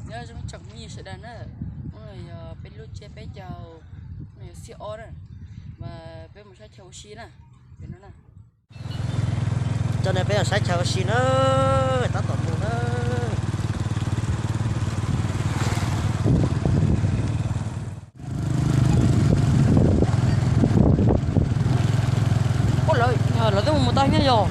Nyob zoo tsoom phooj ywg sawv daws na, hnub no yog peb lub tsiab peb caug, no yog xiab ob na, mas peb mus saib chaw ua si na. Coj nej peb mus saib chaw ua si na, tab tom mus na. Lawv twb mus tau thiab yog.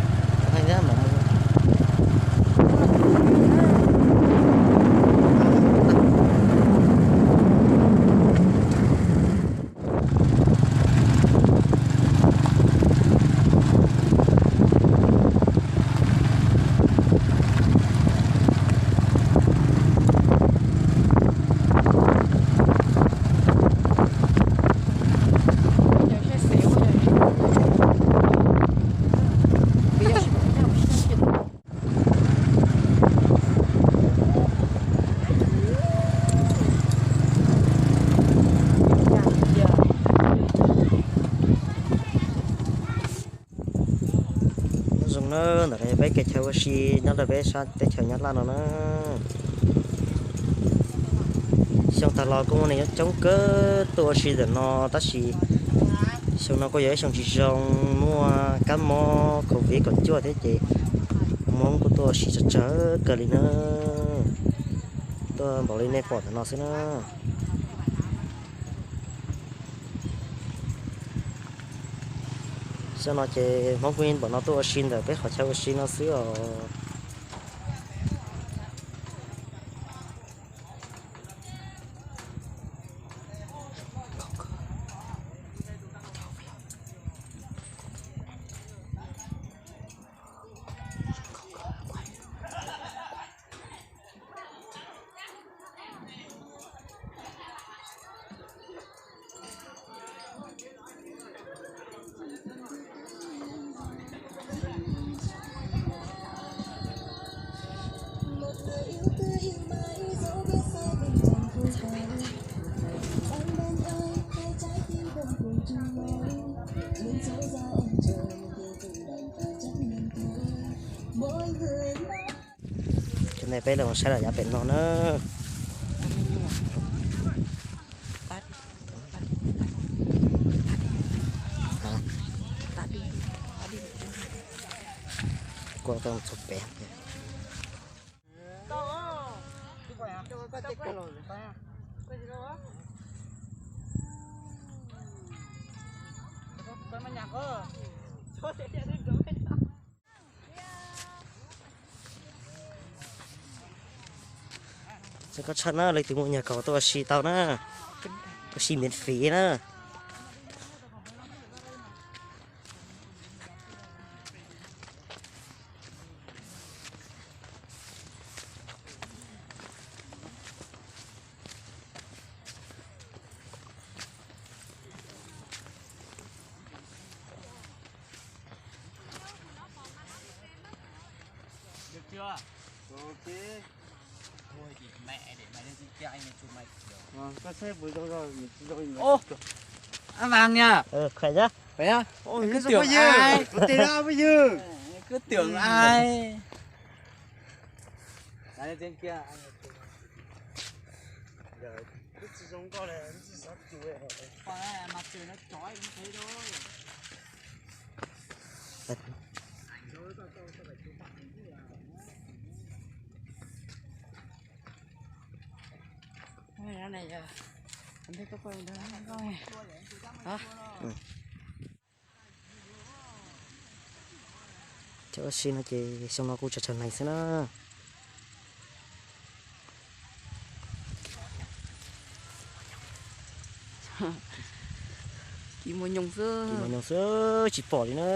Nyob zoo na, ntawm no yog peb kev chaw ua si nyob rau peb sab teb chaws Nyab Laj no na. Xyoo tag los kuj muaj neeg coob kawg tuaj ua si ntawm no tab sis xyoo no kuj yog ib xyoo tsis zoo, muaj kab mob covid kaum cuaj thiab ces Hmoob kuj tuaj ua si tsawg tsawg kawg li na. Tuaj npaum li nej pom ntawm no xwb na. Xyoo no ces Hmoob kuj npaum no tuaj ua si ntawm peb qhov chaw ua si no xwb os. Cov ntawd peb los saib lawm yav pem no na. Kuj tau txog pem. Txog koj tshaj na, leej twg muaj nyuag kaus tuaj ua si tau na, ua si miễn phí na. Được chưa? Ok. Thôi thì mẹ để mày lên trên kia, anh chụp mày kiểu. Ờ, tao xếp với rau rau, mình chỉ rau mình. Ô, anh Vàng nhỉ? Ờ, khỏe nhá. Khỏe nhá. Ôi, cứ cứ tưởng ai. Có tên đó với Dư. Cứ tưởng ai. Đấy, lên trên kia, anh chụp. Giờ cứ chỉ giống con này, cứ chỉ sáu chục ấy. Còn này, mặt trời nó chói cũng thế thôi. Cái này giờ không biết có quay đâu. Hả? Ừ. Cov ua si no ces xyoo no kuj tsawg tsawg neeg xwb na. Kis mos nyoos xwb. Kis mos nyoos xwb tsis pom li na.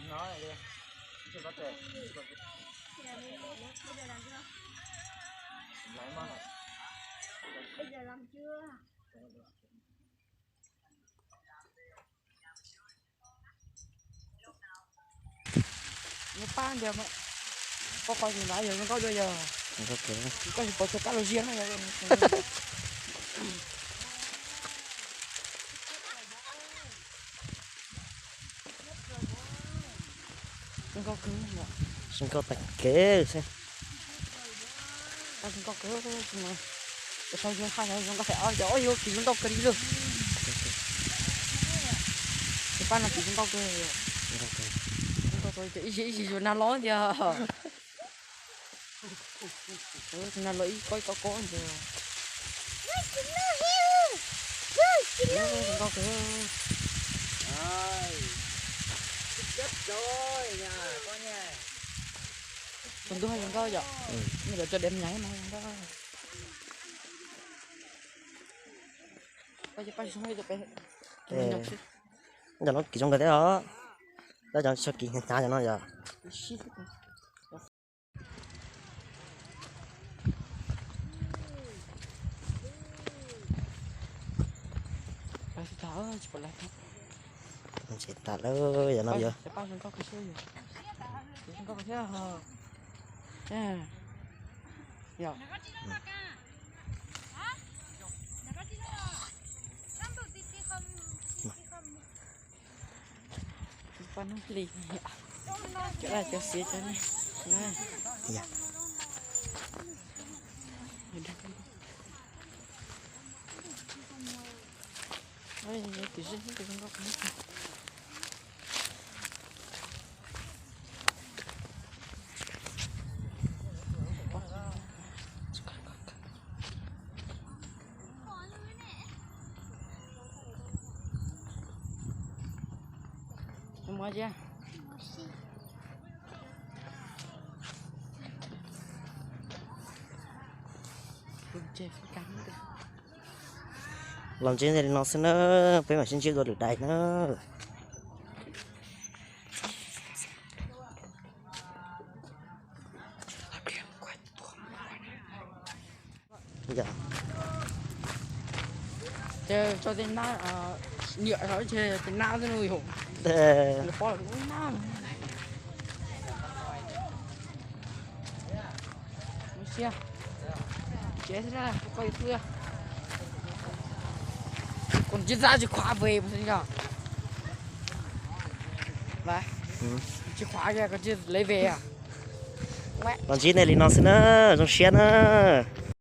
Nó này đi. Chưa có tệ. Lấy món này. Bây giờ làm chưa? Nws pab ntiag mas, koj qhov tus ntawd yog zoo nkauj dua yog? Koj tsis pom tsuas kab los ziag no yog? Zoo nkauj kawg, zoo nkauj tag kev xwb. Zoo nkauj kawg, sau zoo nkauj hais ob cov, yuav kis zoo nkauj kawg li lawm. Ces pab no kis zoo nkauj kawg. Zoo nkauj kawg, ib yig ib yig yuav nag los tiag. Nag los ib kob ib kob kob ntag. Zoo nkauj kawg. Tus ntuj zoo nkauj yom. Nws cov cov diav nyav no zoo nkauj. Pab, pab zoo nkauj peb. Ntawm no kis zoo nkauj thiab os. Tab cov tsis tshua kis hnyav hnyav cov no yom. Tsis tas lawm, yog no yog. Poj niam hli, cov laj cov xiav cov ne. Tus zeb tus zoo nkauj. Los ntsia li no xwb na, peb mam sib ntsib dua lwm daim na. Ces tso tej nab, niam, tej nab xwb no yom. Lawv pom lawv ub nab. Sia, tsev xwb na, koj yuav twb. Còn chứ giá chứ khóa về mà xin cho. Đấy. Chứ khóa kìa, còn chứ lấy về à. Los ntsib nej li no xwb na, zoo siab na.